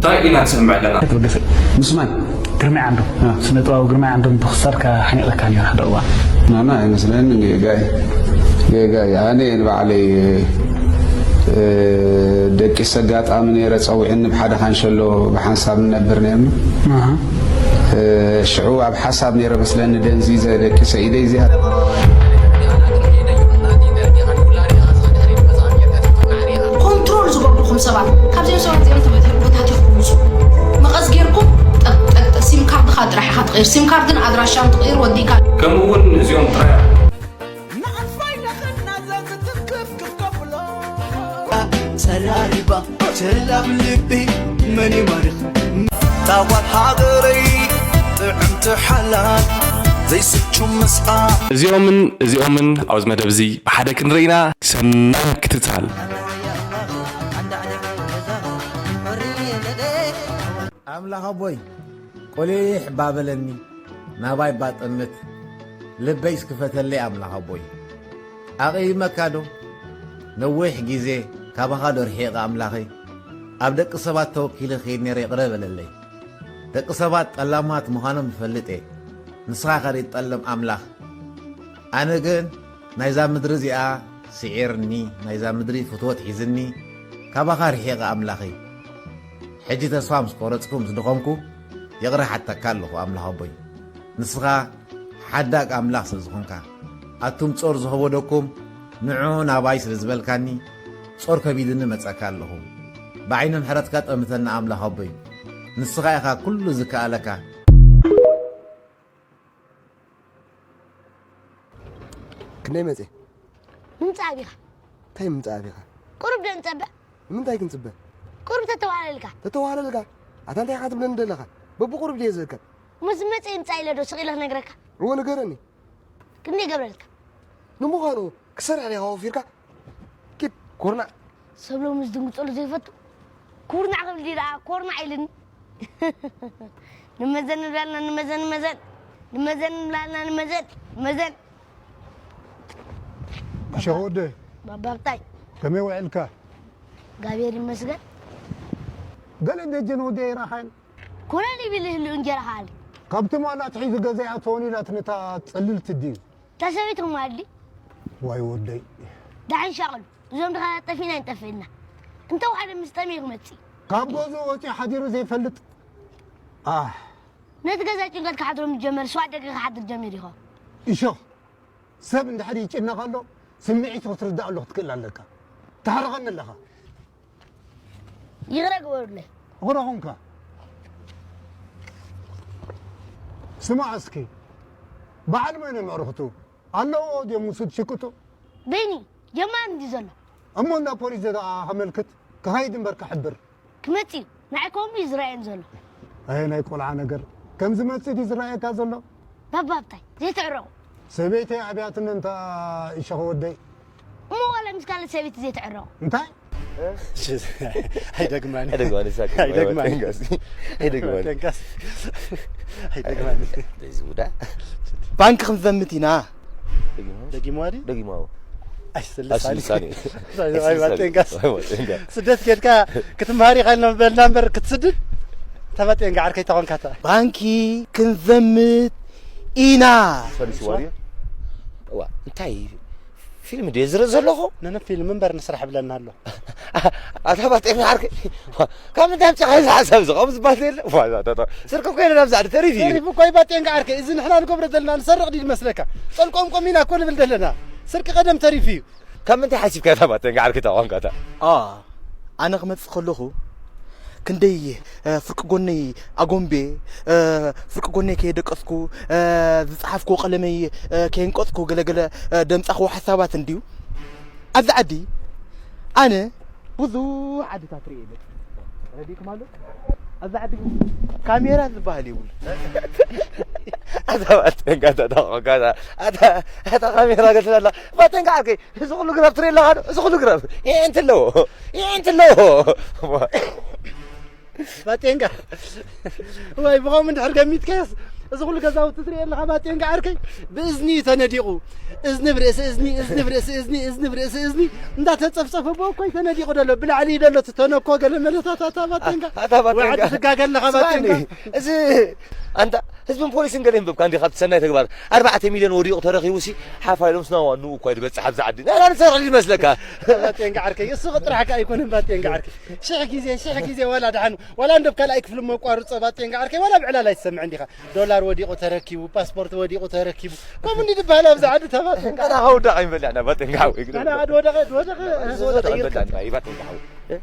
ጥራይ ኢና ንሰምዕ ኣለና። ኣይትበገሰ። ምስማይ ግርማይ ዓንዶም፣ ስነ ጥበባዊ ግርማይ ዓንዶም ብክሳድካ ሓኒቐካ ነይሩ ሓደ እዋን። ናና ኣይመስለንን። ጌጋ እዩ። ጌጋ እዩ። ኣነ ንባዕለይ ደቂሰ ኣጋጣሚ ነይረ፣ ጸዊዕኒ፣ ብሓደ ካንሸሎ ብሓንሳብ ንነብር ነይርና። ሽዑ ኣብ ሓሳብ ነይረ መስለኒ፣ ደንዚዘ ደቂሰ ኢደይ እዚኣ። ኮንትሮል ዝገብሩኹም ሰባት ካብዚኦም ሰባት እዚኦም ተበቲኹም ተታቲኹም ውፁ። መቐስ ጌርኩም ጠቅጠቅ ሲም ካርድኻ ጥራሕ ኢኻ ትቕይር። ሲም ካርድን ኣድራሻን ትቕይር ወዲእካ። ከምኡ እውን እዚኦም ጥራይ ጸራሪባ ቸላብ ልቢ መን ይማርኽ ጣዋት ሃገረይ ጥዕምቲ ሓላል ዘይስቹ ምስኣ እዚኦምን እዚኦምን ኣብዚ መደብ እዚ ብሓደ ክንርኢ ኢና። ሰናይ ምክትታል። ኣምላኽ ኣቦይ፣ ቆሊሕ እባ በለኒ፣ ናባይ እባ ጠምት፣ ልበይስ ክፈተለይ ኣምላኽ ኣቦይ። ኣቕይመካ ዶ? ነዊሕ ግዜ ካባኻ ዶ ርሒቐ ኣምላኸይ? ኣብ ደቂ ሰባት ተወኪለ ክይድ ነይረ ይቕረ በለለይ። ደቂ ሰባት ጠላማት ምዃኖም እፈልጥ እየ፣ ንስኻ ከ ርኢትጠልም ኣምላኽ። ኣነ ግን ናይዛ ምድሪ እዚኣ ስዒርኒ፣ ናይዛ ምድሪ ፍትወት ሒዝኒ፣ ካባኻ ርሒቐ ኣምላኸይ። ሕጂ ተስፋ ምስ ቆረጽኩ፣ ምስ ደኸምኩ፣ ይቕረ ሓተካ ኣለኹ ኣምላኽ ኣቦይ። ንስኻ ሓዳግ ኣምላኽ ስለ ዝኾንካ፣ ኣቱም ጾር ዝኸበደኩም ንዑ ናባይ ስለ ዝበልካኒ፣ ጾር ከቢድኒ መጸካ ኣለኹ። ብዓይኒ ምሕረትካ ጠምተና ኣምላኽ ኣቦይ። ንስኻ ኢኻ ኩሉ ዝከኣለካ። ክንደይ መጽየ? ምምጻእ ኣቢኻ። እንታይ ምምጻእ ኣቢኻ? ቁሩብ ዶ ንጸበ? ንምንታይ ክንጽበ? ቁሩብ ተተዋህለልካ። ተተዋህለልካ? ኣታ እንታይ ኢኻ ትብለኒ ዘለኻ? በብቁሩብ ድየ ዝእከብ? እሞ ዝመጸ ይምጻእ ኢለ ዶ ስቕ ኢለ ክነግረካ? እወ ንገረኒ። ክንደይ ገብረልካ? ንምዃኑ ክሰርሕ ዲኻ ወፊርካ? ኪድ ኩርናዕ። ሰብ ሎሚ ዝድንግጸሉ ዘይፈቱ ኩርናዕ ክብል ድዩ ደኣ ኮርናዕ ኢልኒ። ንመዘን ንብላልና ንመዘን ንመዘን ንመዘን ንብላልና ንመዘን መዘን። ኣሸኽ ወደይ ባባብታይ ከመይ ውዕልካ? ጋብሔር ይመስገን። ገለ ደጀን ወደይ ኣይረኣኻን? ኮለል ይብል ህልው እንጀራ ከኣል። ካብ ትማል ኣትሒዙ ገዛ ኣይኣተወን ኢላትኒ እታ ጽልልቲ ድዩ? እታ ሰበይትኹም ኣድሊ። ዋይ ወደይ። ደሓን ሻቕሉ። እዞም ድኻ ጠፊእና ይንጠፍእና። እንተ ወሓደ ምስ ጠምየ ክመጽእ። ካብ ገዝኡ ወጺኡ ሓዲሩ ዘይፈልጥ። ኣሕ። ነቲ ገዛ ጭንቀት ክሓድሮ ምስ ጀመረ ስዋ ደገ ክሓድር ጀሚሩ ይኸውን። እሾኽ። ሰብ እንድሕር ይጭነቕ ኣሎ ስምዒቱ ክትርድኣሉ ክትክእል ኣለካ። ትሓርቐኒ ኣለኻ። ይቕረ ግበሩለይ። ይቕረ ኹንካ። ስማዕ እስኪ፣ በዓል መን እዮም ኣዕሩኽቱ? ኣለውኦ ድዮም ምስኡ ትሽቅጡ? በይኒ፣ ጀማሪ እንድዩ ዘሎ። እሞ እንዳ ፖሊስ ደኣ ከመልክት፣ ክኸይድ እምበር ክሕብር። ክመጽእ እዩ። ንዓይ ከምኡ እዩ ዝረኣየኒ ዘሎ። ኣየ ናይ ቆልዓ ነገር፣ ከም ዝመጽእ ድዩ ዝረኣየካ ዘሎ? ባባ ኣብታይ፣ ዘይትዕረቑ። ሰበይተይ ኣብያትኒ እንታ ይሸኸ ወደይ። እሞ ዋላ ምስ ካልእ ሰበይቲ ዘይትዕረቑ። እንታይ? ኣይደግማን ኣይደግማን ይሳቅ ኣይደግማን ጠንቀስ ኣይደግማን ጠንቀስ ኣይደግማን ዝውዳ ባንክ ክንዘምት ኢና። ደጊሞ ደጊሞ ደጊሞ ኣይስልሳኒ ስደት ኬድካ ክትምሃር ኢኻ ኢልና በልና እምበር ክትስድድ ተባጤን ገዓር ከይተኾንካታ ባንኪ ክንዘምት ኢና። ፈሊስዋ ድዩ? እዋ እንታይ ፊልም ድየ ዝርኢ ዘለኹ? ነነ ፊልም እምበር ንስራሕ ብለና ኣሎ። ኣታ ባጤን ገዓር ከ ካብ ምንታይ ኣምፂኻ እዚ ሓሳብ እዚ ከምኡ ዝበሃል የለ። ስርቂ እኮ የለን ኣብዚ ዓዲ ተሪፉ እዩ። ተሪፉ እኮ እዩ ባጤን ገዓር ከ እዚ ንሕና ንገብሮ ዘለና ንሰርቕ ድዩ ዝመስለካ? ጠልቆምቆም ኢና እኮ ንብል ዘለና። ስርቂ ቀደም ተሪፉ እዩ። ካብ ምንታይ ሓሲብካ እታ ባቴንጋ ዓርኪ እታ ቋንቋ እታ? ኣነ ክመጽእ ከለኹ ክንደይ ፍርቂ ጎነይ ኣጎምቤ ፍርቂ ጎነይ ከየደቀስኩ ዝጸሓፍክዎ ቀለመይ ከየንቀጽኩ ገለገለ ደምጻኽዎ ሓሳባት እንድዩ ኣብዚ ዓዲ ኣነ ብዙሕ ዓድታት ርእየ መጽእ ረዲእኩም ኣሎ ኣብዚ ዓዲ ካሜራ ዝበሃል የብሉ ኣታ ባቴንጋ እታ ቋንቋ እታ ኣታ ካሜራ ገትላ ኣላ ባቴንጋ ዓርከይ እዚ ኩሉ ግራብ ትርኢ ኣለኻ ዶ? እዚ ኩሉ ግራብ የዒንቲ ኣለዎ፣ የዒንቲ ኣለዎ። ባጤንጋ። ወይ ብኸምኡ እንድሕር ገሚትካዮስ፣ እዚ ኩሉ ገዛውቲ ትርኢ ኣለኻ ባጤንጋ ዓርከይ፣ ብእዝኒ እዩ ተነዲቑ። እዝኒ ብርእሲ እዝኒ፣ እዝኒ ብርእሲ እዝኒ፣ እዝኒ ብርእሲ እዝኒ እንዳተጸፍጸፈ ብኡ እኮ እዩ ተነዲቑ ዘሎ። ብላዕሊ እዩ ዘሎ እቲ ተነኮ ገለ መለታታታ ባጤንጋ። ኣታ ባጤንጋ። ወይ ዓዲ ትጋገ ኣለኻ ስማዕኒ፣ ባጤንጋ። እዚ ኣንታ ህዝብን ፖሊስን ገለ ይንብብካ እንዲኻ ኣብቲ ሰናይ ተግባር። ኣርባዕተ ሚልዮን ወዲቑ ተረኺቡሲ ሓፋ ኢሎምስ ናብ ዋንኡ እኳ እዩ ዝበጽሕ ኣብዚ ዓዲ። ናና ንሰርሕ ድዩ መስለካ? ባጤንጋ ዓርከይ፣ እሱ ጥራሕካ ኣይኮነን ባጤንጋ ዓርከይ። ሽሕ ግዜ፣ ሽሕ ግዜ ዋላ ደሓን፣ ዋላ እንዶ ካልኣይ ክፍሊ መቋርጾ ባጤንጋ ዓርከይ፣ ዋላ ብዕላል ኣይትሰምዕን ዲኻ? ዶላር ወዲቑ ተረኪቡ፣ ፓስፖርት ወዲቑ ተረኪቡ። ከምኡ እንዲ ዝበሃል ኣብዚ ዓዲ ተባጤንጋ። እንቀዳ ከውዳቕ ኣይንበልዕና ባጤንጋ ሓወይ፣ ግደ ኣነ ዓዲ ወደቐ፣ ወደቐ፣ ወደቐ ይርከብ። ኣይበልዕና፣ ይባጤንጋ ሓወይ። እ?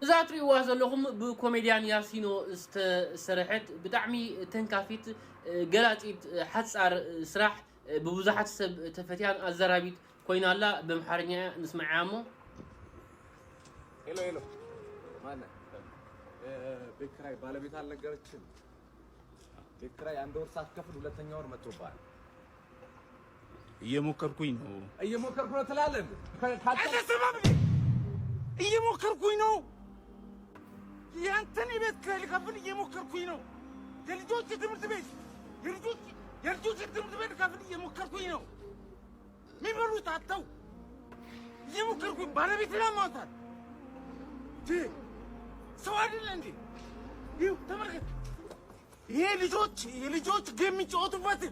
እዛ ትርእይዋ ዘለኹም ብኮሜድያን ያሲኖ ዝተሰርሐት ብጣዕሚ ተንካፊት፣ እ፣ ገላጺት፣ እ፣ ሓጻር፣ እ፣ ስራሕ፣ እ፣ ብብዙሓት ሰብ ተፈትያን ኣዘራቢት ኮይና ኣላ። በምሓርኛ እያ፣ ንስምዓያ እሞ። ሄሎ፣ ሄሎ። ማነህ? እ፣ ቤት ኪራይ ባለቤት አልነገረችም? ቤት ኪራይ አንድ ወር ሳትከፍል ሁለተኛ ወር መጥቶብሃል። እየሞከርኩኝ ነው። እየሞከርኩ ነው ትላለህ እንዴ? ከ-፣ ካልተ- አንተ ስማ ብለህ። እየሞከርኩኝ ነው። ያንተን የቤት ኪራይ ልከፍል እየሞከርኩኝ ነው። የልጆች የትምህርት ቤት፣ የልጆች፣ የልጆች የትምህርት ቤት ልከፍል እየሞከርኩኝ ነው። የሚበሉት አጥተው እየሞከርኩኝ፣ ባለቤቴን አሟታል። እንዴ፣ ሰው አይደለ እንዴ? ይኸው ተመልከት። ይሄ ልጆች፣ የልጆች ጌም የሚጫወቱበት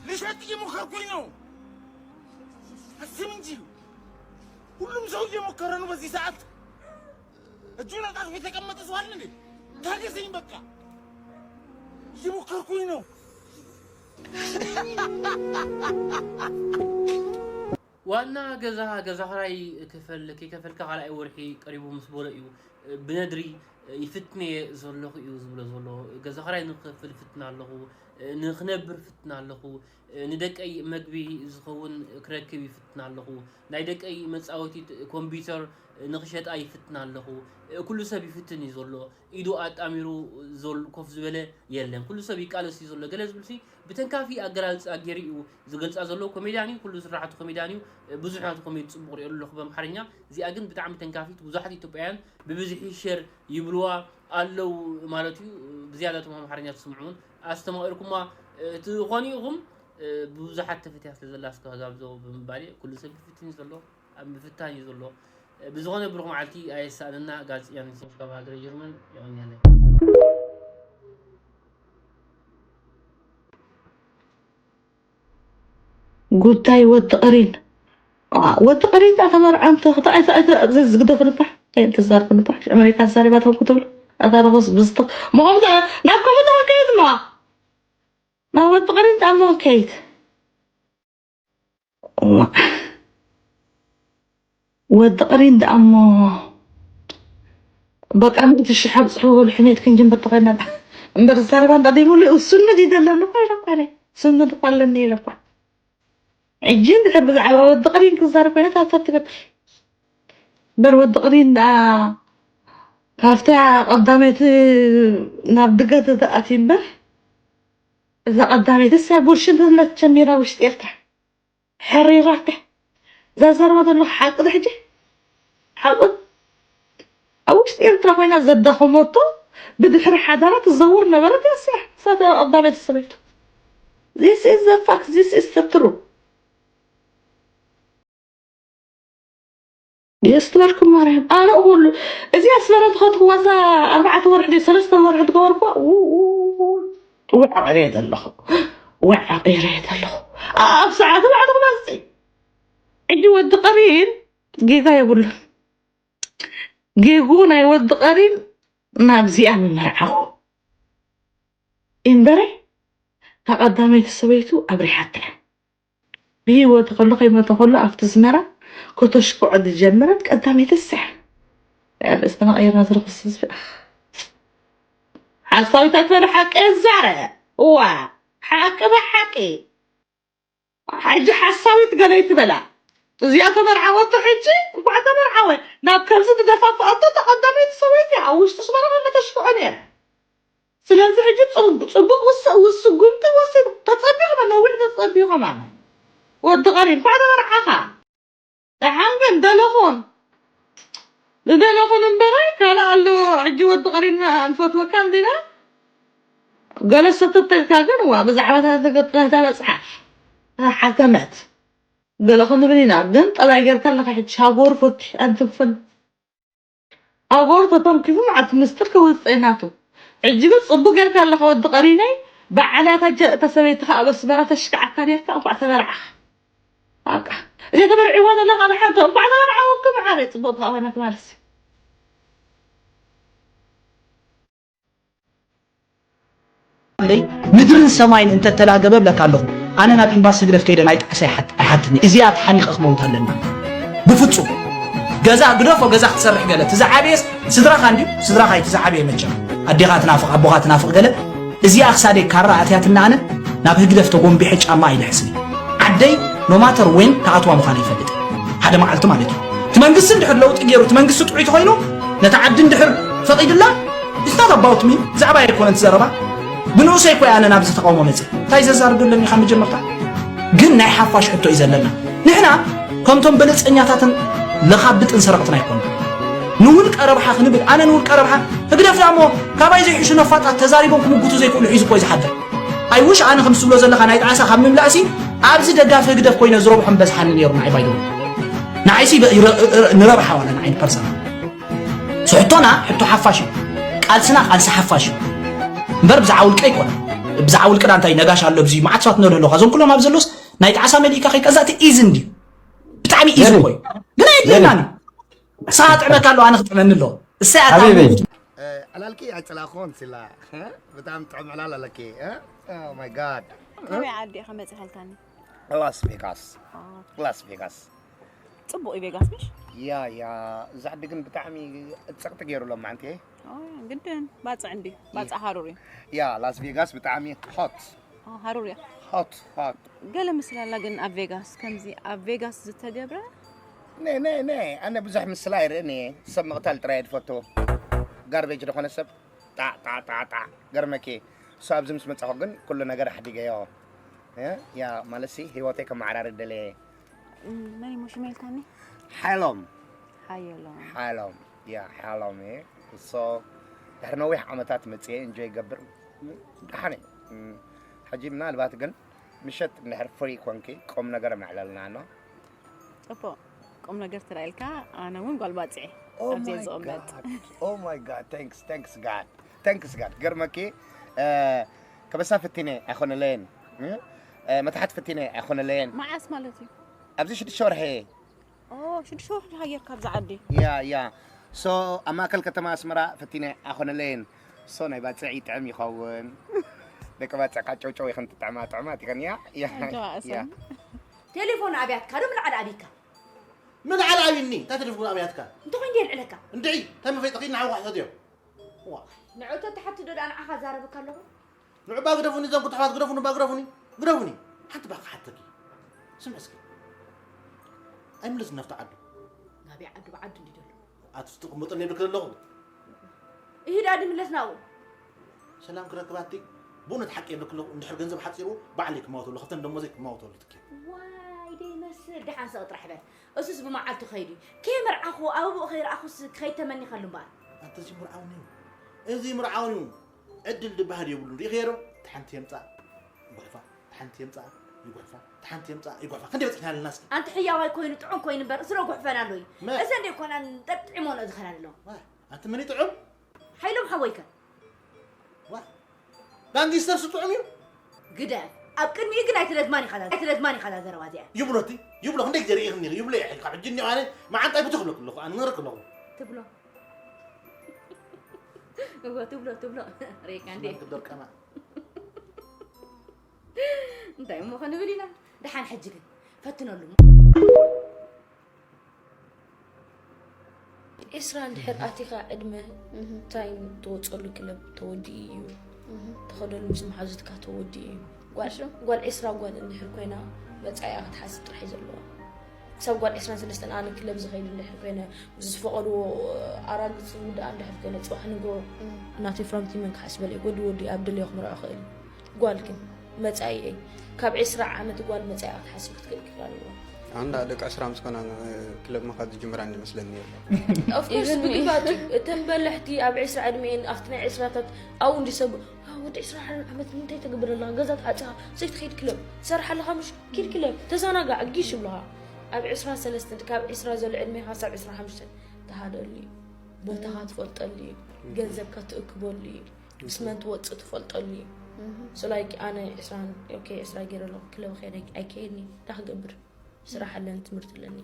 ልሸጥ እየሞከርኩኝ ነው። አስብ እንጂ ሁሉም ሰው እየሞከረ ነው በዚህ ሰዓት። እጁን አጣጥፎ የተቀመጠ ሰው አለ እንዴ? ታገሰኝ በቃ። እየሞከርኩኝ ነው። ዋና ገዛ፣ ገዛ ኽራይ ክፈል፣ ከይከፈልካ ካልኣይ ወርሒ ቀሪቡ ምስ በሎ እዩ ብነድሪ ይፍትንየ ዘለኹ እዩ ዝብሎ ዘሎ። ገዛ ኽራይ ንኽከፍል ይፍትን ኣለኹ፣ ንኽነብር ይፍትን ኣለኹ፣ ንደቀይ መግቢ ዝኸውን ክረክብ ይፍትን ኣለኹ፣ ናይ ደቀይ መጻወቲት ኮምፒውተር ንኽሸጣ ይፍትን ኣለኹ። ኩሉ ሰብ ይፍትን እዩ ዘሎ። ኢዱ ኣጣሚሩ ዘል-፣ ኮፍ ዝበለ የለን። ኩሉ ሰብ ይቃለስ እዩ ዘሎ። ገለ ዝብልሲ ብተንካፊ ኣገላልጻ ገይሩ እዩ ዝገልጻ ዘሎ። ኮሜድያን እዩ፣ ኩሉ ስራሕቱ ኮሜድያን እዩ። ብዙሕ ናቱ ኮሜዲ ጽቡቕ ሪኦ ኣለኹ ብኣምሓርኛ። እዚኣ ግን ብጣዕሚ ተንካፊት፣ ብዙሓት ኢትዮጵያውያን ብብዝሒ ሸር ይብልዋ ኣለዉ ማለት እዩ። ብዝያዳ እቶም ኣምሓርኛ ትስምዑ እውን ኣስተማቒርኩማ ትኾኑ ኢኹም። ብብዙሓት ተፈትያ ስለ ዘላ እስከ ጋብዞ ብምባል እየ። ኩሉ ሰብ ይፍትን እዩ ዘሎ። ኣብ ምፍታን እዩ ዘሎ። ብዝኾነ ብሩኽ መዓልቲ ኣየሳእነና። ጋዜጠኛ ንሴፍ ካብ ሃገረ ጀርመን የቐንየለይ። ጉዳይ ወዲ ቀሪን። ዋ፣ ወዲ ቀሪን ዳ ተመርዓም ተኽተ-፣ ኣይተ-፣ ኣይተ-፣ ዘዝግደፍንባ፣ ኣይተዛርብንባ። ኣመሪካ ተዛሪባ ተውኩ ትብሉ። ኣታ ደኹስ ብዝተ-፣ መቐምታ፣ ናብ ከምኡ ተኸከይት ነዋ። ናብ ወዲ ቀሪን ዳ መኸከይት። ዋ። ወዲ ቀሪን ደኣ እሞ በቃ፣ ሚእቲ ሽሕ ኣብጽሕዎ በሉ፣ ሕሜት ክንጅምር ተኾይና። እምበር፣ ዝዛረባ እንዳ ደይብሉ፣ እሱነት ይደለሉ እኮ ኢለ እኮ እኔ። እሱነት እኮ ኣለኒ ኢለ እኮ። ሕጂ እንድሕር ብዛዕባ ወዲ ቀሪን ክዛረብ ኮይነ፣ ታታ ትገብር። እምበር፣ ወዲ ቀሪን ደኣ ካብታ ቀዳመይቲ ናብ ድገት ተኣትዩ እምበር፣ እዛ ቀዳመይቲ እሳ ቡልሽነት ጀሚራ ውሽጢ ኤርትራ። ሕሪራተ። እዛ ዘረባ ዘለኹ ሓቂ ዶ ሕጂ? ሓቂ? ኣብ ውሽጢ ኤርትራ ኮይና ዘዳኸመቶ፣ ብድሕሪ ሓዳራ ትዘውር ነበረት እያ እሳ፣ እሳ እታ ቀዳመይቲ ሰበይቱ። This is the fact, this is the truth. የስትበርኩም ማርያም። ኣነ ኩሉ እዚ ኣስመራ ትኸትዋ እዛ ኣርባዕተ ወርሒ ድዩ ሰለስተ ወርሒ ትገበርኩዋ? ው-፣ ው-፣ ው-፣ ውዕ ኣቕሬ ዘለኹ። ውዕ ኣቕሬ ዘለኹ። ኣብ ሰዓቱ ባዕሉ ክመጽእ። ሕጂ ወዲ ቀሪን ጌጋ የብሉን። ጌጉ ናይ ወዲ ቀሪን ናብዚኣ ምምርዓኹ። እምበረ፣ እታ ቀዳመይቲ ሰበይቱ ኣብሪሓታ። ብህይወቱ ከሎ ከይሞተ ከሎ ኣብቲ ኣስመራ ከተሽክዖ ዝጀመረት ቀዳመይቲ እሳ። ርእስና ቀይርና ዝርክስ ህዝቢ። ሓሳዊት ኣይትበል፣ ሓቂ ይዛረ። እዋ፣ ሓቂ ብሓቂ። ሕጂ ሓሳዊት ገለ ይትበላ። እዚኣ ተመርዓወቶ ሕጂ፣ እንኳዕ ተመርዓወ። ናብ ከምዚ ዝደፋፍኣቶ ተቐዳመይቲ ሰበይቲ ኣብ ውሽጢ ኣስመራ ከተሽክዖ ነይራ። ስለዚ ሕጂ ጽቡ-፣ ጽቡቕ ውስ-፣ ውስ-፣ ስጉምቲ ወሲዱ። ተጸቢኹም፣ ነዊሕ ተጸቢኹም ኣነ። ወዲ ቀሪን፣ እንኳዕ ተመርዓኻ። ደሓን ግን ደለኹም። ንደለኹን እምበረ ካልእ ኣሎ። ሕጂ ወዲ ቀሪና ንፈትወካ እንዲና። ገለ ሰተተልካ ግን ዋ ብዛዕባ እታ ተገጥረታ መጽሓፍ ሓከመት። ገለ ክንብል ኢና ግን ጠላይ ጌርካ ኣለኻ። ሕጂ ሃጎር ፈትሽ ኣንትፍን ሃጎር ተተንኪፉ መዓት ምስጢር ክወጽእ ናቱ። ሕጂ ግን ጽቡቅ ጌርካ ኣለኻ ወዲ ቀሪነይ። በዓላታ ጀ እታ ሰበይትኻ ኣብ ኣስመራ ተሽክዓካ ኔርካ። እንኳዕ ተመርዓኻ። በቃ እዚኣ ተመርዒዋ ዘለኻ ንሓንቲ እንኳዕ ተመርዓወኩም። መዓረይ ጽቡቅ ተቓወነት ማለት እዩ። ኣለይ ምድርን ሰማይን እንተተላገበ እብለካ ኣለኹ። ኣነ ናብ ኤምባሲ ህግደፍ ከይደ ናይ ጣዕሳ ኣይሓትኒ። እዚኣ ተሓኒቐ ክመውት ኣለኒ። ብፍጹም ገዛ ግደፎ፣ ገዛ ክትሰርሕ ገለ ትዝዓበየስ ስድራኻ እንድዩ። ስድራኻ እዩ ትዝዓበየ መቸም። ኣዴኻ ትናፍቕ፣ ኣቦኻ ትናፍቕ ገለ። እዚኣ ክሳደይ ካራ ኣትያትና ኣነ ናብ ህግደፍ ተጎንቢሐ ጫማ ኣይልሕስን። ዓደይ ኖማተር ዌን ክኣትዋ ምዃነ ይፈልጥ። ሓደ መዓልቲ ማለት እዩ። እቲ መንግስቲ እንድሕር ለውጢ ገይሩ፣ እቲ መንግስቲ ጥዑይ ተኾይኑ፣ ነታ ዓዲ እንድሕር ፈቒድላ፣ it's not about me፣ ብዛዕባ ኣይኮነን እቲ ዘረባ። ብንኡሰይ እኮ ኣነ ናብዚ ተቃውሞ መጽእ። እንታይ ዘዛርብ ኣለኒ ካብ መጀመርታ? ግን ናይ ሓፋሽ ሕቶ እዩ ዘለና። ንሕና ከምቶም በለጸኛታትን ለኻብጥን ሰረቕትን ኣይኮና። ንውልቀ ረብሓ ክንብል ኣነ ንውልቀ ረብሓ ህግደፍ ዳሞ ካባይ ዘይሕሹ ነፋጣት ተዛሪቦም ክምጉቱ ዘይክእሉ ሒዙ እኮ እዩ ዝሓድር። I wish ኣነ ከም ትብሎ ዘለኻ ናይ ጣዕሳ ካብ ምምላእሲ ኣብዚ ደጋፊ ህግደፍ ኮይነ ዝረብሖም በዝሓኒ ነይሩ ንዓይ ባይደው ንዓይሲ ንረብሓ ዋላ ንዓይ ፐርሰናል ሕቶና ሕቶ ሓፋሽ እዩ። ቃልስና ቃልሲ ሓፋሽ እዩ። እምበር ብዛዕባ ውልቀ ኣይኮነ። ብዛዕባ ውልቅና እንታይ ነጋሽ ኣሎ ኣብዚ መዓት ሰባት ነዶ ኣለኻ እዞም ኩሎም ኣብ ዘሎስ ናይ ጣዕሳ መሊእካ ከይቀዛእቲ ኢዚ እንድዩ ብጣዕሚ ኢዚ እኮ እዩ። ግን ኣይድለናን እዩ። ንሳ ጥዕመካ ኣሎ ኣነ ክጥዕመኒ ኣለዎ። እሰይ ኣታ ሓቢቢ። ዕላልኪ ኣይፀላእኩዎን ሲላ ብጣዕሚ ጥዑም ዕላል ኣለኪ። ማይ ጋድ ካበይ ዓዲ ኢኻ መፂኻልካኒ? ላስ ቬጋስ ላስ ቬጋስ ፅቡቕ እዩ ቬጋስ ምሽ? ያ ያ እዛ ዓዲ ግን ብጣዕሚ ፀቕጢ ገይሩ ሎም ማዓንቲ። ግድን ባፅዕ እንዲ ባፅዕ ሃሩር እዩ። ያ ላስ ቬጋስ ብጣዕሚ ሆት ሃሩር እያ። ሆት ሆት ገለ ምስላ ኣላ ግን ኣብ ቬጋስ ከምዚ ኣብ ቬጋስ ዝተገብረ ነ ነ ነ ኣነ ብዙሕ ምስላ ኣይርእን እየ። ሰብ ምቕታል ጥራይ እየ ዝፈቱ። ጋርቤጅ ዝኾነ ሰብ ጣዕ ጣዕ ጣዕ ጣዕ ገርመኪ። እሱ ኣብዚ ምስ መጻኹ ግን ኩሉ ነገር ኣሕዲገዮ። እ፣ ያ ማለትሲ ህይወተይ ከመዓራሪ ደለየ። መን ይሞ ሽመ ኢልካኒ? ሓይሎም ሓየሎም ሓሎም ያ ሓሎም እየ። እሶ ድሕሪ ነዊሕ ዓመታት መጽየ እንጆይ ይገብር። ደሓን እዩ። እም፣ ሕጂ ምናልባት ግን ምሸት እንድሕር ፍሪ ኮንኪ ቁም ነገር መዕለልና ኣሎ። ፅቡቕ ቁም ነገር ተላኢልካ ኣነ እውን ጓል ባፅዒ ኣብዚ እየ ዝቕመጥ። Oh my God, thanks, thanks God, thanks God። ገርመኪ እ፣ ከበሳ ፍቲነ ኣይኮነለየን እ፣ እ፣ መታሕት ፍቲነ ኣይኮነለየን። መዓስ ማለት እዩ? ኣብዚ ሽዱሽተ ወርሒ ኦ ሽዱሽተ ወርሒ ሃየርካ ኣብዚ ዓዲ። ያ ያ ሶ ኣብ ማእከል ከተማ ኣስመራ ፍቲነ ኣይኮነለየን። ሶ ናይ ባፅዕ ይጥዕም ይኸውን። ደቂ ባፅዕ ካብ ጨውጨው ይኸን ትጥዕማ ጥዕማት ይኸን ያ ያ ኣጆኻ ያ እሰን። ቴሌፎን ኣብያትካ ዶ ምልዓል ኣብይካ? ምልዓል ኣብይኒ እንታይ ቴሌፎን ኣብያትካ? እንተኾይን ድየ ልዕለካ? እንድዒ እንታይ መፈይጠኺ ንዓኹ ሕተትዮ። ንዑ ተተሓቲ ዶ ደኣ ንዓኻ ዛረበካ ኣለኹ? ንዑ ባ ግደፉኒ እዞም ጉታፋት ግደፉኒ ባ ግደፉኒ ግደፉኒ። ሓንቲ ባ ክሓተኪ ስምዒ እስኪ ኣይምለስን ናብቲ ዓዱ። ናበይ ዓዱ ብዓዱ እንዲ ደሎ? ኣቲ ትቕምጥኒ ይብልክ ዘለኹ። እሂ ደኣ ድምለስ ናብኡ። ሰላም ክረክብ ኣቲ ብእውነት ሓቂ ይብልክ ኣለኹ። እንድሕር ገንዘብ ሓፂሩ ባዕለይ ክማወተሉ ከብተን ደሞዘይ ክማወተሉ ትኬት። ዋይ ደይመስል ደሓን ስቕ ጥራሕ በል። እሱስ ብመዓልቱ ከይዱ እዩ። ከይመርዓኹ ኣብኡ ከይረኣኹስ ክኸይድ ተመኒኻሉ እምበኣር። ኣቲ እዚ ምርዓውን እዩ እዚ ምርዓውን እዩ። ዕድል ድበሃል የብሉን ሪኢኽዮ ዶ? ተሓንቲ የምፃእ ይጉሕፋ ተሓንቲ የምፃእ ይጉሕፋ ተሓንቲ የምፃእ ይጉሕፋ ክንደይ በፂሕና ኣለና እስኪ። ኣንቲ ሕያዋይ ኮይኑ ጥዑም ኮይኑ እምበር እሱ ዶ ጉሕፈና ኣሎ እዩ። መ- እዘን ደይኮናን ጠጥዒሞን እዝኸና ኣለዎ። ዋ ኣንቲ መን ይጥዑም? ሓይሎም ሓወይከ? ዋ ጋንጊስተር ስጥዑም እዩ። ግደፍ ኣብ ቅድሚኡ ግን ኣይትደግማን ኢኻ ኣይትደግማን ኢኻ እዛ ዘረባ እዚኣ። ይብሎ እቲ ይብሎ ክንደይ ግዜ ርኢኽኒ ይብሎ እየ ካብ ሕጂ እኒኦ ኣነ መዓንጣይ ብትኽ ብለክ ኣለኹ ኣነ ነግረክ ኣለኹ። ትብሎ እወ ትብሎ ትብሎ ሬካ እንዴ ክትደርቀና እንታይ እሞ ክንብል ኢና። ደሓን ሕጂ ግን ፈትነሉ እሞ። ዒስራ እንድሕር ኣቲኻ ዕድመ ታይም ትወፀሉ ክለብ ተወዲኡ እዩ። ተኸደሉ ምስ መሓዙትካ ተወዲኡ እዩ። ጓል ዒስራ ጓል እንድሕር ኮይና መፃኢኣ ክትሓስብ ጥራሕ እዩ ዘለዋ። ክሳብ ጓል ዒስራን ሰለስተን ኣነ ክለብ ዝኸይድ እንድሕር ኮይነ ዝፈቐድዎ ኣራግፅ ዝውድኣ እንድሕር ኮይነ ፅባሕ ንግሆ ናተይ ፍራምቲ መን ክሓስበለይ ወዲ ወዲ ኣብ ድልዮ ክምርዖ ክእል እዩ። ጓል ግን መፃኢኤይ ካብ ዒስራ ዓመት ጓል መፃኢኣ ክትሓስብ ክትክእል ክኽእል ኣለዋ። ኣንዳ ደቂ ዕስራ ምስ ኮና ክለብ ምኻድ ዝጅምራ እንመስለኒ ነይሩ። ኦፍኮርስ ብግባቱ እተን በላሕቲ ኣብ ዕስራ ዕድሜን ኣብቲ ናይ ዕስራታት ኣብኡ እንዲ ሰብ "ዋ፣ ወዲ ዕስራ ሓደ ዓመት ንምንታይ ተገብር ኣለኻ? ገዛ ተዓፂኻ ዘይትኸይድ ክለብ ትሰርሕ ኣለኻ ምሽ? ኪድ ክለብ ተዘናጋዕ ጊሽ ይብሉኻ። ኣብ ዕስራ ሰለስተ ካብ ዕስራ ዘሎ ዕድሜኻ ሳብ ዕስራ ሓሙሽተ ተሃደሉ እዩ። ቦታኻ ትፈልጠሉ እዩ። ገንዘብካ ትእክበሉ እዩ። ምስ መን ትወፅእ ትፈልጠሉ እዩ። So like ኣነ ዕስራ okay ዕስራ ገይረ ኣለኹ ክለብ ከይደ ኣይከየድኒ እንታይ ክገብር ስራሕ ኣለኒ ትምህርቲ ኣለኒ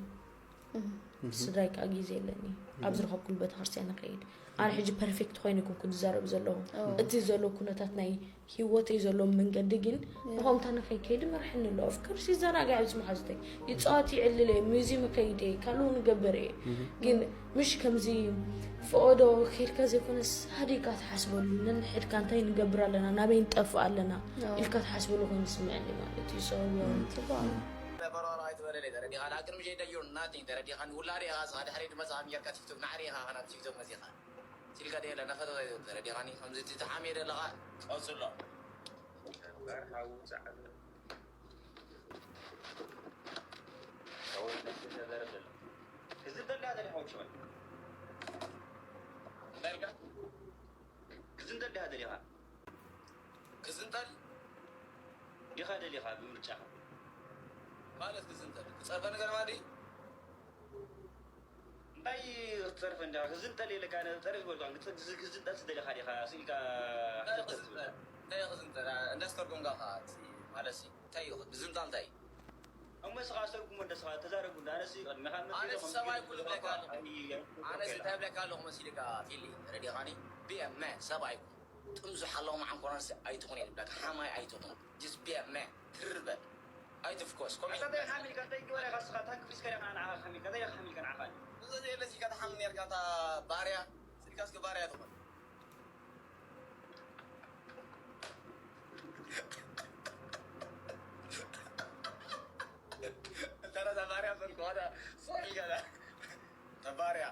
ስድራይ ከዓ ግዜ ኣለኒ ኣብ ዝረኸብኩሉ ቤተክርስትያን ንኸይድ ኣነ ሕጂ ፐርፌክት ኮይነ ይኮንኩ ዝዛረብ ዘለኹ እቲ ዘሎ ኩነታት ናይ ሂወተይ ዘሎ መንገዲ ግን ንኸምታ ንኸይከይድ መርሐኒ ኣሎ ኦፍኮርስ ይዘናጋዕ ምስ መሓዙተይ ይፃወት ይዕልል እየ ሙዚየም ከይድ እየ ካልኡ ንገበር እየ ግን ምሽ ከምዚ ፈኦዶ ከይድካ ዘይኮነስ ሃዲካ ትሓስበሉ ነንሕድካ እንታይ ንገብር ኣለና ናበይ ንጠፍእ ኣለና ኢልካ ትሓስበሉ ኮይኑ ዝስምዐኒ ማለት እዩ so በሮሮ ኣይትበለለይ ተረዲኻ ላ ቅድሚ ጀይደ you're nothing ተረዲኻኒ ውላድ ኢኻ ስኻ ድሕሪ ድመፅኻ ጌርካ ቲክቶክ ናዕሪ ኢኻ ኸናብ ቲክቶክ መፂኻ ሲልካ ደየለ ነፈተታ ይዘብ ተረዲኻኒ ከምዚ እቲ ተሓምየ ደለኻ ቀፅሎ እምበር ሓዉ ፃዕዱ ሰዎች ነፍሲ ተዘረብ ዘሎ ክዝብ ደልያ ደሊኻ ወዲ ሸበል እንታይ ኢልካ ክዝብ ደልያ ደሊኻ ክዝንጠል ዲኻ ደሊኻ ብምርጫኻ ማለት ክዝንጠል ክፀርፈ ነገር ማዲ እንታይ ክትፀርፈ እንዳ ክዝንጠል የለካ ፀርፍ በልካ ክዝንጠል ዝደሊኻ ዲኻ ስኢልካ እንታይ ክዝንጠል እንዳስተርጎምካ ኸዓ ማለት ሲ እንታይ እዩ ምዝንጣል እንታይ እዩ እሞ ስኻ ኣስተርጉሞ እንደ ስኻ ተዛረቡ እንዳ ኣነሲ ቅድሚኻ ኣነሲ ሰብኣይ ኩሉ ብለካ ኣለኹ ኣነሲ እንታይ ብለካ ኣለኹ መሲልካ ፊሊ ረዲኻኒ ብየመ ሰብኣይ ኩሉ ጥምዙ ሓላው መዓንኮራንሲ ኣይትኹን እየ ዝብለካ ሓማይ ኣይትኹን just be a man ትርር በል ኣይትፍኮስ ኮሜንት እንታይ ሓሚልካ እንታይ ግበረ ኢኻ ስኻ ታንክ ፍሪስካ ዲኻ ንዓኻ ሓሚልካ እንታይ ኢኻ ሓሚልካ ንዓኻ እዚ ዘይለሲ ኢካ ትሓሚ ነርካ እታ ባርያ ስልካ እስከ ባርያ ትኾን እንተ እዛ ባርያ በልኩ ዋላ ሶሪ ገለ እታ ባርያ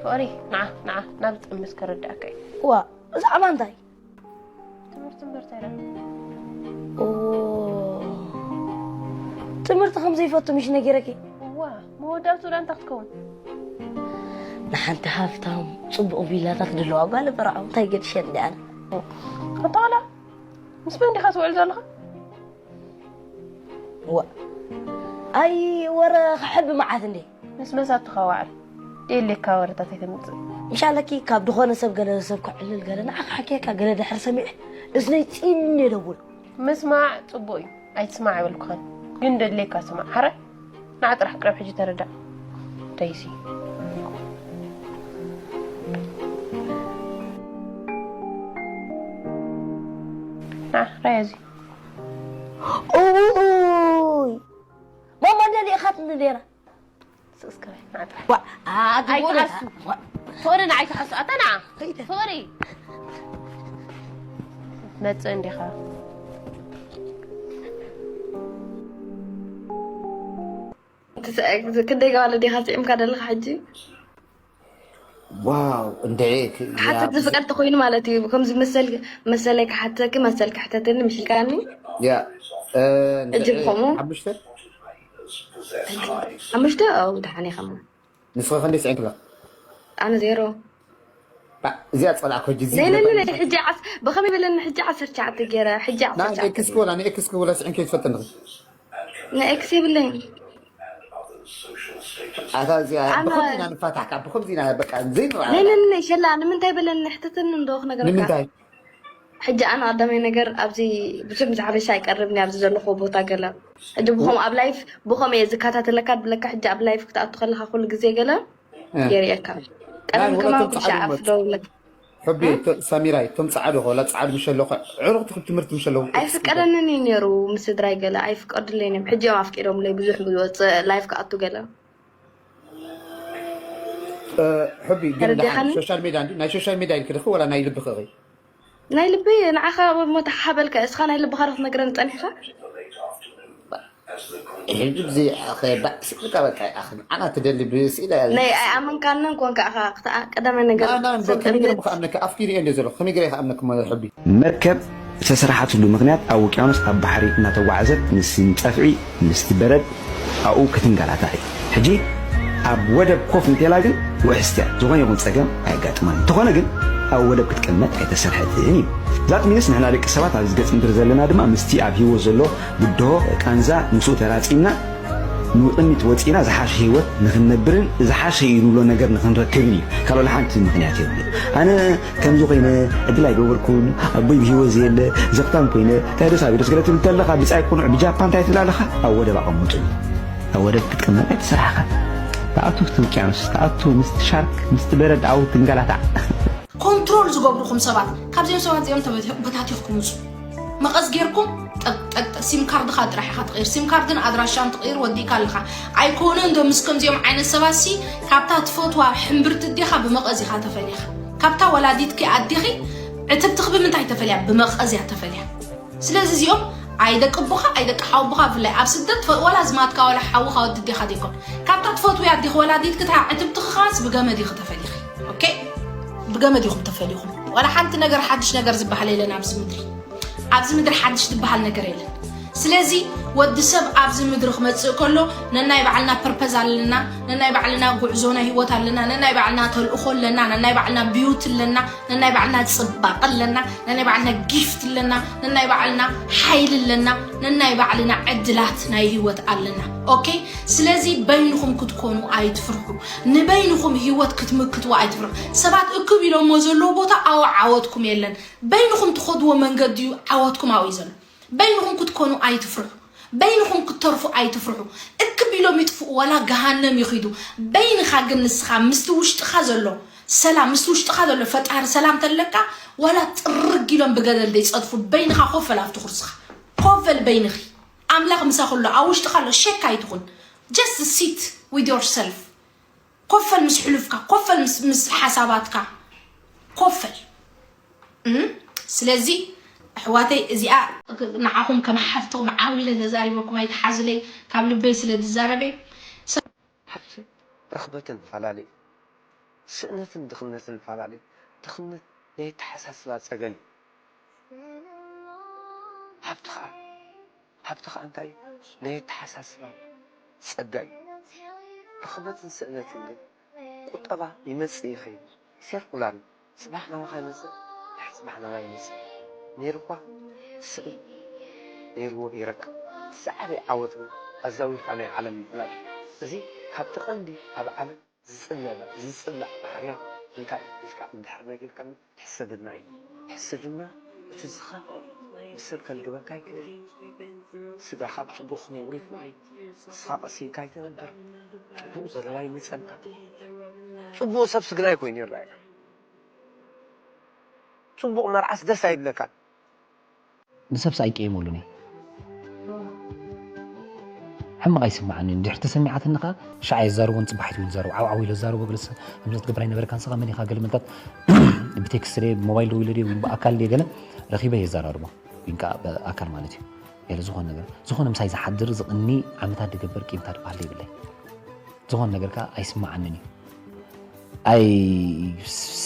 ፍቕሪ ንዓ ንዓ ናብ ዝጥምስ ከረድኣካ እዩ። ዋ ብዛዕባ እንታይ? ትምህርቲ እምበር እንታይ ደኣ? ኦ ትምህርቲ ከም ዘይፈቱ ምሽ ነጊረኪ? እዋ መወዳእትኡ ደኣ እንታይ ክትከውን? ንሓንቲ ሃፍታም ጽቡቕ ቪላታት ድለዋ ጓል ፈርዖን እንታይ ገድሸኒ ኣነ? ኣንታ ዋላ ምስ መን ዲኻ ትውዕል ዘለኻ? ዋ ኣይ ወረ ክሕቢ መዓት እንዴ? ምስ መሳቱኻ ዋዕል ደየሌካ ወረታት ኣይተምጽእ። ምሽ ኣለኪ ካብ ድኾነ ሰብ ገለ ሰብ ክዕልል ገለ ንዓኻ ሓኪየካ ገለ ድሕር ሰሚዐ እዝነይ ጺን እየ ደውል። ምስማዕ ጽቡቕ እዩ ኣይትስማዕ ኣይበልኩኻን ግን ደድሌካ ስማዕ ሓራይ ንዓ ጥራሕ ቅረብ ሕጂ ተረዳእ ደይሲ ንዓ ራያ እዚ ኡይ ማማ ደሊእኻትኒ ነይራ ስቅስከበ ንዓ ጥራሕ ዋ ኣግቦ ኣይትሓሱ ፍቕሪ ንዓ ኣይትሓሱ ኣታ ንዓ ፍቕሪ መጽእ እንዲኻ ክንደይ ጋዋለ ዲኻ ስዒምካ ደለኻ ሕጂ ዋው እንድዒ ክሓተት ዝፍቀድ ተኮይኑ ማለት እዩ ከምዚ መሰል መሰለይ ክሓተኪ መሰል ክሕተተኒ ምሽልካኒ ያ እጅ ብኸምኡ ሓሙሽተ ሓሙሽተ ኣው ድሓን ኢኻ ንስኻ ክንደይ ስዒምክላ ኣነ ዜሮ እዚኣ ጸላእኮ ጅዚ ለይለለ ሕጂ ዓስ ብኸመይ በለኒ ሕጂ ዓሰርተ ትሽዓተ ገይረ ሕጂ ዓሰርተ ትሽዓተ ንኤክስ ክወላ ንኤክስ ክወላ ስዒም ከይትፈልጥ ንኽእል ንኤክስ የብለይ ኣታ እዚኣ ብኸምዚ ኢና ንፋታሕ ካብ ብኸምዚ ኢና በቃ ዘይንረኣ ለይለለ ሸላ ንምንታይ በለኒ ሕተተኒ እንዶ ክነግረካ ንምንታይ ሕጂ ኣነ ቀዳማይ ነገር ኣብዚ ብዙሕ ምስ ሓበሻ ኣይቀርብኒ ኣብዚ ዘለኹ ቦታ ገለ ሕጂ ብኸም ኣብ ላይፍ ብኸም እየ ዝከታተለካ ብለካ ሕጂ ኣብ ላይፍ ክትኣቱ ከለካ ኩሉ ግዜ ገለ የርእየካ ቀደም ከማን ኩሻ ኣፍ ደውለ ሕቢ ሰሚራይ እቶም ፃዕዱ ከላ ፃዕዱ ምሸለኹ ዕሩቕ ትምህርቲ ምሸለኹ ኣይፍቀደንን እዩ ነይሩ ምስ ስድራይ ገለ ኣይፍቀዱለይን እዮም ሕጂ እዮም ኣፍቂዶምለይ ብዙሕ ዝወፅእ ላይፍ ክኣቱ ገለ ሕቢ ግን ሶሻል ሜድያ እንዲ ናይ ሶሻል ሜድያ ኢልክ ድኺ ወላ ናይ ልብኺ ኺ ናይ ልቢ ንዓኻ ሞታ ሓበልካ እስኻ ናይ ልብኻ ዶ ክትነግረኒ ጸኒሕካ ሕጂ ብዚ ኣኸ ባዕ ስእልካ በቃ ኣኸ ንዓና ትደሊ ብስኢላ እያ። ናይ ኣይኣመንካንን ኮንካ ኢኻ ክትኣ-፣ ቀዳማይ ነገር ኣና ሰልጠነ ከሚገር ምክኣምነካ ኣፍኪሪ እንደ ዘሎ ከሚገር ይክኣምነክ ማለት ሕቢ። መርከብ ዝተሰራሓትሉ ምኽንያት ኣብ ውቅያኖስ ኣብ ባሕሪ እናተጓዓዘት ምስ ንጸፍዒ ምስቲ በረድ ኣብኡ ክትንገላታ እዩ። ሕጂ ኣብ ወደብ ኮፍ እንተላ ግን ውሕስቲ እያ። ዝኾነ ይኹን ጸገም ኣየጋጥማን። እንተኾነ ግን ኣብ ወደብ ክትቀመጥ ኣይተሰርሐትን እዩ። ዛት ሚንስ ንሕና ደቂ ሰባት ኣብዚ ገጽ ምድሪ ዘለና ድማ ምስቲ ኣብ ህይወት ዘሎ ብድሆ ቃንዛ ምስኡ ተራጺምና ንቕድሚት ወጺና ዝሓሸ ህይወት ንኽንነብርን ዝሓሸ እዩ ንብሎ ነገር ንኽንረክብን እዩ። ካልእ ሓንቲ ምኽንያት የብሉ። ኣነ ከምዚ ኮይነ ዕድል ኣይገበርኩን፣ ኣቦይ ብህይወት ዘየለ ዘኽታም ኮይነ፣ እንታይ ደስ ኣቢሉ ስለ ትብል ተለኻ ብጻይ ቁኑዕ ብጃፓን እንታይ ትብል ኣለኻ? ኣብ ወደብ ኣቐምጡኒ። ኣብ ወደብ ክትቅመጥ ኣይተሰርሓኻን። ተኣቱ ውስጥ ውቅያኖስ፣ ተኣቱ ምስቲ ሻርክ፣ ምስቲ በረድ ኣብኡ ትንገላታዕ። ኮንትሮል ዝገብሩኹም ሰባት፣ ካብዚኦም ሰባት እዚኦም ተበቲ-፣ በታቲኽኩም ውጹ። መቐዝ ጌርኩም ጠቅ-፣ ጠቅ-፣ ጠቅ-፣ ሲም ካርድኻ ጥራሕ ኢኻ ትቕይር። ሲም ካርድን ኣድራሻን ትቕይር ወዲእካ ኣለኻ። ኣይኮነን ዶ ምስ ከምዚኦም ዓይነት ሰባት ሲ ካብታ ትፈትዋ ሕምብርቲ ኣዴኻ ብመቐዝ ኢኻ ተፈሊኻ። ካብታ ወላዲትኪ ኣዴኺ ዕትብትኺ ብምንታይ ተፈልያ? ብመቐዝ እያ ተፈልያ። ስለዚ እዚኦም ኣይ ደቂ ኣቦኻ ኣይ ደቂ ሓወቦኻ ብፍላይ ኣብ ስደት ፈ-፣ ዋላ ዝማትካ ዋላ ሓውኻ ወዲ ኣዴኻ ዘይኮን። ካብታ ትፈትውያ ኣዴኺ ወላዲትኪ እታ ዕትብትኺ ኻስ ብገመድ ኢኺ ተፈሊኺ። ኦኬ? ብገመድ ኢኹም ተፈሊኹም። ዋላ ሓንቲ ነገር ሓድሽ ነገር ዝበሃል የለን ኣብዚ ምድሪ። ኣብዚ ምድሪ ሓድሽ ዝበሃል ነገር የለን። ስለዚ ወዲ ሰብ ኣብዚ ምድሪ ክመጽእ ከሎ ነናይ ባዕልና ፐርፐዝ ኣለና፣ ነናይ ባዕልና ጉዕዞ ናይ ህይወት ኣለና፣ ነናይ ባዕልና ተልእኾ ኣለና፣ ነናይ ባዕልና ቢዩቲ ኣለና፣ ነናይ ባዕልና ጽባቐ ኣለና፣ ነናይ ባዕልና ጊፍት ኣለና፣ ነናይ ባዕልና ሓይሊ ኣለና፣ ነናይ ባዕልና ዕድላት ናይ ህይወት ኣለና። ኦኬ? ስለዚ በይንኹም ክትኮኑ ኣይትፍርሑ። ንበይንኹም ህይወት ክትምክትዎ ኣይትፍርሑ። ሰባት እክብ ኢሎሞ ዘለዉ ቦታ ኣብኡ ዓወትኩም የለን። በይንኹም ትኸድዎ መንገዲ እዩ ዓወትኩም ኣብኡ እዩ ዘሎ። በይንኹም ክትኮኑ ኣይትፍርሑ። በይንኹም ክትተርፉ ኣይትፍርሑ። እክብ ኢሎም ይጥፍኡ፣ ዋላ ገሃነም ይኺዱ። በይንኻ ግን ንስኻ ምስቲ ውሽጥኻ ዘሎ ሰላም፣ ምስቲ ውሽጥኻ ዘሎ ፈጣሪ ሰላም ተለካ፣ ዋላ ጥርግ ኢሎም ብገደል ደይጸድፉ። በይንኻ ኮፍ በል ኣብቲ ኩርስኻ። ኮፍ በል በይንኺ። ኣምላኽ ምሳኺ ኣሎ፣ ኣብ ውሽጥኻ ኣሎ። ሸክ ኣይትኹን። Just sit with yourself። ኮፍ በል ምስ ሕሉፍካ፣ ኮፍ በል ምስ፣ ምስ ሓሳባትካ። ኮፍ በል። እም፣ ስለዚ ኣሕዋተይ እዚኣ ንዓኹም ከም ሓፍትኹም ዓው ኢለ ተዛሪበኩም ኣይትሓዙለይ፣ ካብ ልበይ ስለ ዝዛረበ። ሓፍቲ፣ ርኽበትን ፈላለዩ፣ ስእነትን ድኽነትን ፈላለዩ። ድኽነት ናይ ኣተሓሳስባ ጸገም እዩ። ሃብቲ ኸኣ፣ ሃብቲ ኸኣ እንታይ እዩ? ናይ ኣተሓሳስባ ጸጋ እዩ። ርኽበትን ስእነትን ግን ቁጠባ ይመጽእ ይኸይድ፣ ሴርኩላር እዩ። ጽባሕ ናባኻ ይመጽእ፣ ድሕሪ ጽባሕ ናባይ ይመጽእ። ነይሩ እኳ ስእን ነይርዎ ይረክብ። ዝዓበየ ዓወት እውን ኣዛዊርካ ናይ ዓለም ምፍላጥ እዩ። እዚ ካብቲ ቀንዲ ኣብ ዓለም ዝጽለለ፣ ዝጽላእ ባህርያት እንታይ እዩ ኢልካ እንድሕር ነጊርካኒ፣ ሕስድና እዩ። ሕስድና እቲ ዝኸፍእ ብሰብ ከልግበካ ይክእል እዩ። ስጋኻ ብጽቡቕ ክነብር ይኽእል እዩ። ንስኻ ቀስ ኢልካ ኣይትነብር። ጽቡቕ ዘለዋ ይመጸልካ። ጽቡቕ ሰብሲ ግናይ ኮይኑ ይረኣየካ። ጽቡቕ መርዓስ ደስ ኣይብለካን። ንሰብስ ኣይቀየመሉን እየ። ሕማቕ ኣይስምዓንን። ድሕሪ ተሰሚዓትኒ ከኣ ሻዕ የዛርቦን ጽባሒት እውን ይዛረቡ። ዓው ዓው ኢለ ዝዛረቦ ገለስ ከምዚ ትገብር ኣይነበርካን ንስኻ መን ኢኻ ገለ መልታት ብቴክስት ድየ ብሞባይል ደዊለ ድየ ወይ ብኣካል ድየ ገለ ረኺበ የዘራርቦ። ግን ከኣ ብኣካል ማለት እዩ። ገለ ዝኾነ ነገር፣ ዝኾነ ምሳይ ዝሓድር ዝቕኒ ዓመታት ድገብር ቂምታ ድበሃል የብለይ። ዝኾነ ነገር ከኣ ኣይስምዓንን እዩ። ኣይ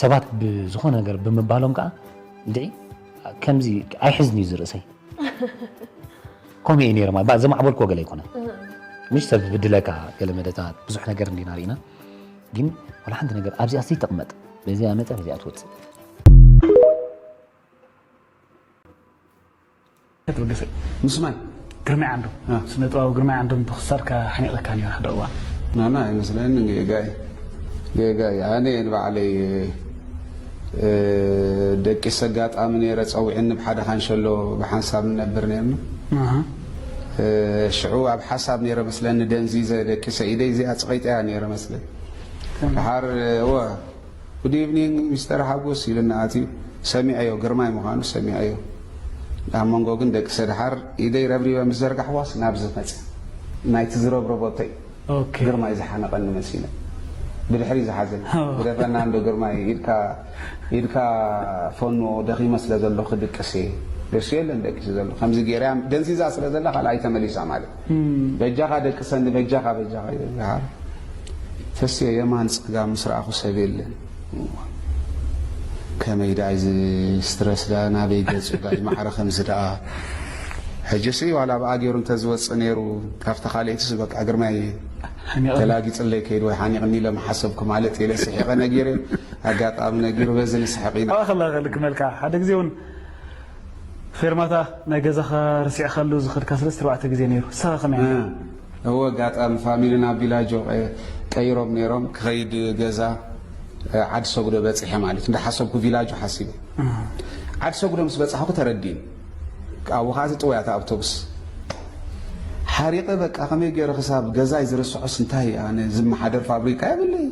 ሰባት ብዝኾነ ነገር ብምባሎም ከኣ እንድዒ ከምዚ ኣይሕዝን እዩ ዝርእሰይ። ከምኡ እየ ነይረ ማለት፣ ባ-፣ ዘማዕበልክዎ ገለ ኣይኮነን። እህ። ምሽ ሰብ ብድለካ ገለ መደታት ብዙሕ ነገር እንዲና ርኢና። ግን ዋላ ሓንቲ ነገር ኣብዚኣ ዘይተቕመጥ፣ በዚኣ መጸ፣ በዚኣ ትወጽእ። ክትብግስ። ምስ መን? ግርማይ ዓንዶም። አ። ስነ ጥበባዊ ግርማይ ዓንዶም ብክሳድካ ሓኒቐካ ነይሩ ሓደ እዋን። ናና ኣይመስለንን፣ ጌጋ እዩ። ጌጋ እዩ። ኣነ እየ ንባዕለይ፣ እ፣ ደቂሰ ኣጋጣሚ ነይረ፣ ጸዊዕኒ ብሓደ ካንሸሎ ብሓንሳብ ንነብር ነይርና። ኣሃ። እ፣ ሽዑ ኣብ ሓሳብ ነይረ መስለኒ፣ ደንዚዘ ደቂሰ ኢደይ እዚኣ ጽቐይጠያ ነይረ መስለኒ። ከመይ? ደሓር፣ እወ፣ ጉድ ኢቭኒንግ ሚስተር ሓጎስ ኢሉና ኣትዩ። ሰሚዐዮ፣ ግርማይ ምዃኑ ሰሚዐዮ። ኣብ መንጎ ግን ደቂሰ ደሓር ኢደይ ረብሪበ ምስ ዘርጋሕዋስ ናብዚ መጸ። ናይቲ ዝረብረቦተይ ኦኬ። ግርማይ ዝሓነቐኒ መሲለ። ብድሕሪ ዝሓዘኒ። ኦ። ግደፈና እንዶ ግርማይ፣ ኢድካ፣ ኢድካ ፈኖ ደኺመ ስለ ዘለኹ ክድቅስ እየ። ደስ የለን ደቂሱ ዘሎ ከምዚ ገይራ ደንዚዛ ስለ ዘላ ካልኣይ ተመሊሳ ማለት በጃኻ ደቅሰኒ በጃኻ በጃኻ ይብል። ተስየ የማን ጸጋም ምስ ረኣኹ ሰብ የለን። ከመይ ደኣ እዚ ስትረስ ደኣ ናበይ ገጹ ደኣ ማዕረ ከምዚ ደኣ ሕጂ ሲ ዋላ ብኣ ገይሩ እንተዝወፅእ ነይሩ ካብታ ካልኣይትስ በቃ ግርማይ ሓኒቐኒ። ተላጊፅለይ ከይድ ወይ ሓኒቕኒ ኢለ ምሓሰብኩ ማለት ኢለ ስሒቐ ነጊረ ኣጋጣሚ ነጊሩ በዚ ንስሕቕ ኢና። ኣኸላ ክልክ መልካ ሓደ ግዜ እውን ፌርማታ ናይ ገዛኻ ርሲዕካሉ ዝኸድካ ሰለስተ ኣርባዕተ ግዜ ነይሩ። ንስኻ ከመይ? እ፣ እወ፣ ኣጋጣሚ ፋሚልና ቪላጆ ቀ-፣ ቀይሮም ነይሮም። ክኸይድ ገዛ፣ እ፣ ዓዲ ሰጉዶ በጺሐ ማለት፣ እንዳሓሰብኩ ቪላጆ ሓሲበ። እ። ዓዲ ሰጉዶ ምስ በጻሕኩ ተረዲእኒ። ኣብኡ ኸዓ እቲ ጥውያት ኣውቶቡስ ሓሪቐ፣ በቃ፣ ከመይ ገይረ ክሳብ ገዛይ ዝርስዖስ እንታይ፣ ኣነ ዝመሓደር ፋብሪካ የብለይ።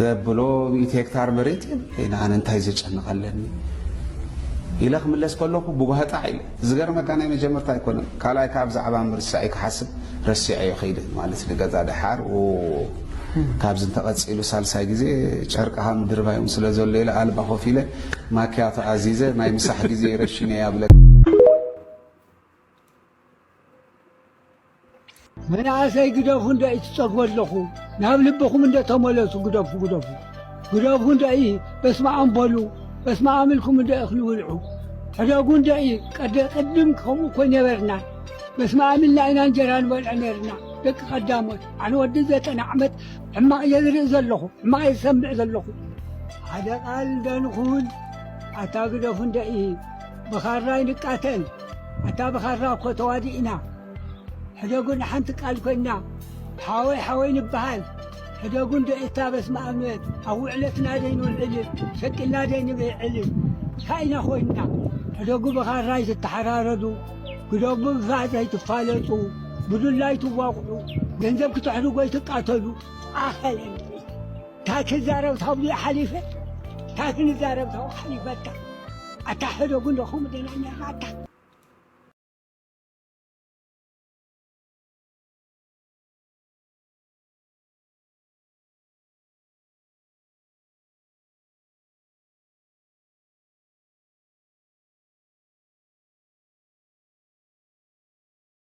ዘብሎ ሚእቲ ሄክታር መሬት የብለይን፣ ኣነ እንታይ ዘጨንቕ ኣለኒ ኢለ ክምለስ ከለኹ ብጓህጣዕ ኢለ። ዝገርመካ ናይ መጀመርታ ኣይኮነን፣ ካልኣይ ከዓ ብዛዕባ ምርሳዕ ክሓስብ ረሲዐዮ ከይደ ማለት ንገዛ። ደሓር ኦ፣ ካብዚ እንተቐጺሉ ሳልሳይ ግዜ ጨርቅኻ ምድርባዮም ስለ ዘሎ ኢለ ኣልባ ኮፍ ኢለ ማክያቶ ኣዚዘ ናይ ምሳሕ ግዜ ረሽነ እየ ኣብለካ። መናእሰይ ግደፉ እንዶ እዩ ትጸግቦ ኣለኹ። ናብ ልብኹም እንዶ ተመለሱ፣ ግደፉ፣ ግደፉ። ግደፉ እንዶ እዩ፣ በስመ ኣብ በሉ። በስመ ኣብ ኢልኩም እንዶ እኽሊ ብልዑ። ሕደጉ እንዶ እዩ፣ ቀደ-፣ ቅድም ከምኡ እኮ ነበርና። በስመ ኣብ ኢልና ኢና እንጀራ ንበልዕ ነርና። ደቂ ቀዳሞት፣ ኣነ ወዲ ዘጠና ዓመት ሕማቕ እየ ዝርኢ ዘለኹ፣ ሕማቕ እየ ዝሰምዕ ዘለኹ። ሓደ ቃል እንዶ ንኹን፣ ኣታ ግደፉ እንዶ እዩ፣ ብኻራ ይንቃተል። ኣታ ብኻራ እኮ ተዋዲእና። ሕደጉ ንሓንቲ ቃል ኮይና፣ ሓወይ ሓወይ ንበሃል። ሕደጉ እንዶ እታ በስመ ኣብ ንበል። ኣብ ውዕለትና ደይ ንውዕል፣ ሸቂልና ደይ ንብዕል። እንታይ ኢና ኮይንና? ሕደጉ ብኻራ ኣይትተሓራረዱ፣ ግደፉ ብፋስ ኣይትፋለጡ፣ ብዱላ ኣይትዋቕዑ፣ ገንዘብ ክትሕድጉ ኣይትቃተሉ። ኣኸለ እንታይ ክዛረብ ታብኡ ሓሊፈ፣ እንታይ ክንዛረብ ታብኡ ሓሊፈታ። ኣታ ሕደጉ እንዶ ከምኡ ደና እኒኣኻ ኣታ።